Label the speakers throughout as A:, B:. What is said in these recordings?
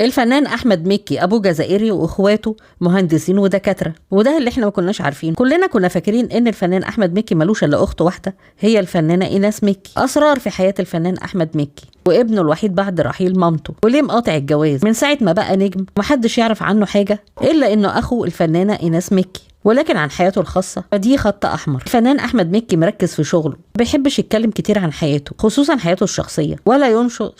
A: الفنان احمد مكي ابوه جزائري واخواته مهندسين ودكاترة، وده اللي احنا ما كناش عارفين. كلنا كنا فاكرين ان الفنان احمد مكي ملوش الا اخت واحدة، هي الفنانة ايناس مكي. اسرار في حياة الفنان احمد مكي وابنه الوحيد بعد رحيل مامته، وليه مقاطع الجواز من ساعة ما بقى نجم ومحدش يعرف عنه حاجة الا انه اخو الفنانة ايناس مكي، ولكن عن حياته الخاصة فدي خط أحمر. الفنان أحمد مكي مركز في شغله، ما بيحبش يتكلم كتير عن حياته، خصوصا حياته الشخصية، ولا ينشر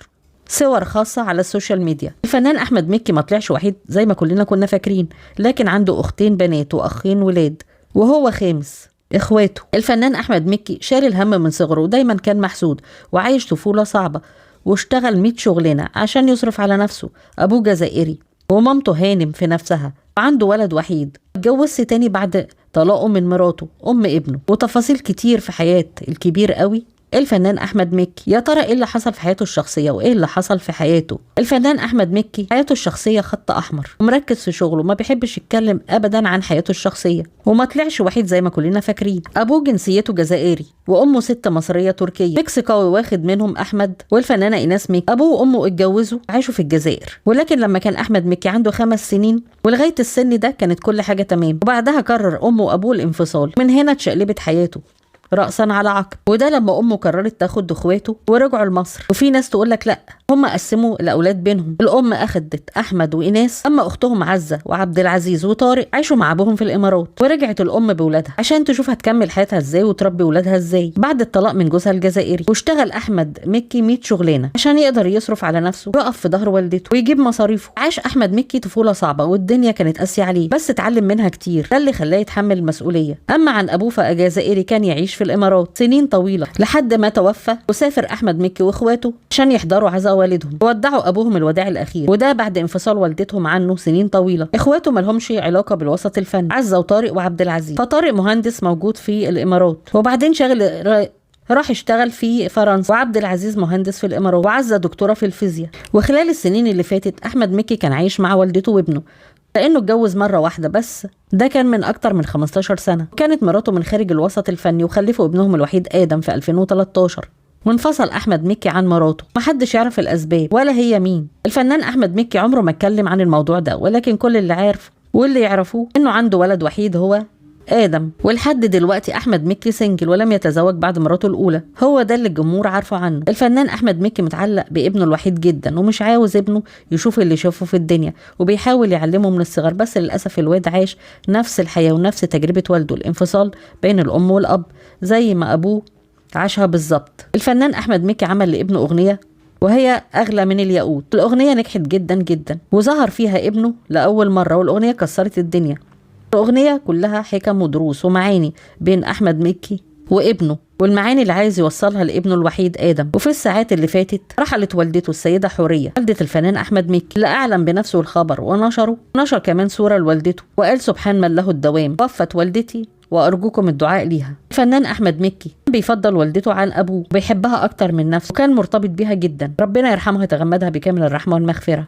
A: صور خاصة على السوشيال ميديا. الفنان أحمد مكي ما طلعش وحيد زي ما كلنا كنا فاكرين، لكن عنده أختين بنات وأخين ولاد، وهو خامس إخواته. الفنان أحمد مكي شال الهم من صغره، ودايما كان محسود وعايش طفولة صعبة، واشتغل 100 شغلانة عشان يصرف على نفسه. أبوه جزائري ومامته هانم في نفسها، وعنده ولد وحيد. اتجوز تاني بعد طلاقه من مراته أم ابنه. وتفاصيل كتير في حياة الكبير قوي الفنان أحمد مكي. يا ترى إيه اللي حصل في حياته الشخصية وإيه اللي حصل في حياته؟ الفنان أحمد مكي حياته الشخصية خط أحمر، ومركز في شغله، ما بيحبش يتكلم أبدا عن حياته الشخصية، وما طلعش وحيد زي ما كلنا فاكرين. أبوه جنسيته جزائري وأمه ست مصرية تركية، mix قوي واخد منهم أحمد والفنانة إيناس مكي. أبوه وأمه اتجوزوا عاشوا في الجزائر، ولكن لما كان أحمد مكي عنده 5 سنين ولغاية السن ده كانت كل حاجة تمام، وبعدها قرر أمه وأبوه الانفصال. من هنا اتشقلبت حياته رأسا على عقب، وده لما امه قررت تاخد اخواته ورجعوا لمصر. وفي ناس تقول لك لا، هم قسموا الاولاد بينهم، الام اخدت احمد وايناس، اما اختهم عزه وعبد العزيز وطارق عاشوا مع ابوهم في الامارات. ورجعت الام بولادها عشان تشوف هتكمل حياتها ازاي وتربي ولادها ازاي بعد الطلاق من جوزها الجزائري. واشتغل احمد مكي 100 شغلانة عشان يقدر يصرف على نفسه ويقف في ظهر والدته ويجيب مصاريفه. عاش احمد مكي طفولة صعبة والدنيا كانت قاسية عليه، بس اتعلم منها كتير، ده اللي خلاه يتحمل المسؤولية. اما عن ابوه فجزائري كان يعيش في الامارات سنين طويلة لحد ما توفى. وسافر احمد مكي واخواته عشان يحضروا عزاء والدهم وودعوا ابوهم الوداع الاخير، وده بعد انفصال والدتهم عنه سنين طويلة. اخواته ما لهمش علاقة بالوسط الفني، عزه وطارق وعبد العزيز. فطارق مهندس موجود في الامارات، وبعدين شغل راح اشتغل في فرنسا، وعبد العزيز مهندس في الامارات، وعزه دكتورة في الفيزياء. وخلال السنين اللي فاتت احمد مكي كان عايش مع والدته وابنه، لانه اتجوز مرة واحدة بس، ده كان من اكتر من 15 سنة. كانت مراته من خارج الوسط الفني، وخلفوا ابنهم الوحيد ادم في 2013. وانفصل احمد مكي عن مراته، محدش يعرف الاسباب ولا هي مين. الفنان احمد مكي عمره ما اتكلم عن الموضوع ده، ولكن كل اللي عارف واللي يعرفوه انه عنده ولد وحيد هو آدم. ولحد دلوقتي أحمد مكي single ولم يتزوج بعد مراته الأولى، هو ده اللي الجمهور عارفه عنه. الفنان أحمد مكي متعلق بابنه الوحيد جدا، ومش عاوز ابنه يشوف اللي شافه في الدنيا، وبيحاول يعلمه من الصغر، بس للأسف الواد عاش نفس الحياة ونفس تجربة والده، الانفصال بين الأم والأب زي ما أبوه عاشها بالظبط. الفنان أحمد مكي عمل لابنه أغنية وهي أغلى من الياقوت، الأغنية نجحت جدا جدا، وظهر فيها ابنه لأول مرة، والأغنية كسرت الدنيا. الأغنية كلها حكم ودروس ومعاني بين أحمد مكي وابنه، والمعاني اللي عايز يوصلها لابنه الوحيد آدم. وفي الساعات اللي فاتت رحلت والدته السيدة حورية، والدة الفنان أحمد مكي، اللي أعلن بنفسه الخبر ونشره، نشر كمان صورة لوالدته وقال سبحان من له الدوام، وفت والدتي وأرجوكم الدعاء ليها. الفنان أحمد مكي بيفضل والدته عن أبوه، بيحبها أكتر من نفسه، وكان مرتبط بيها جدا. ربنا يرحمها ويتغمدها بكامل الرحمة والمغفرة.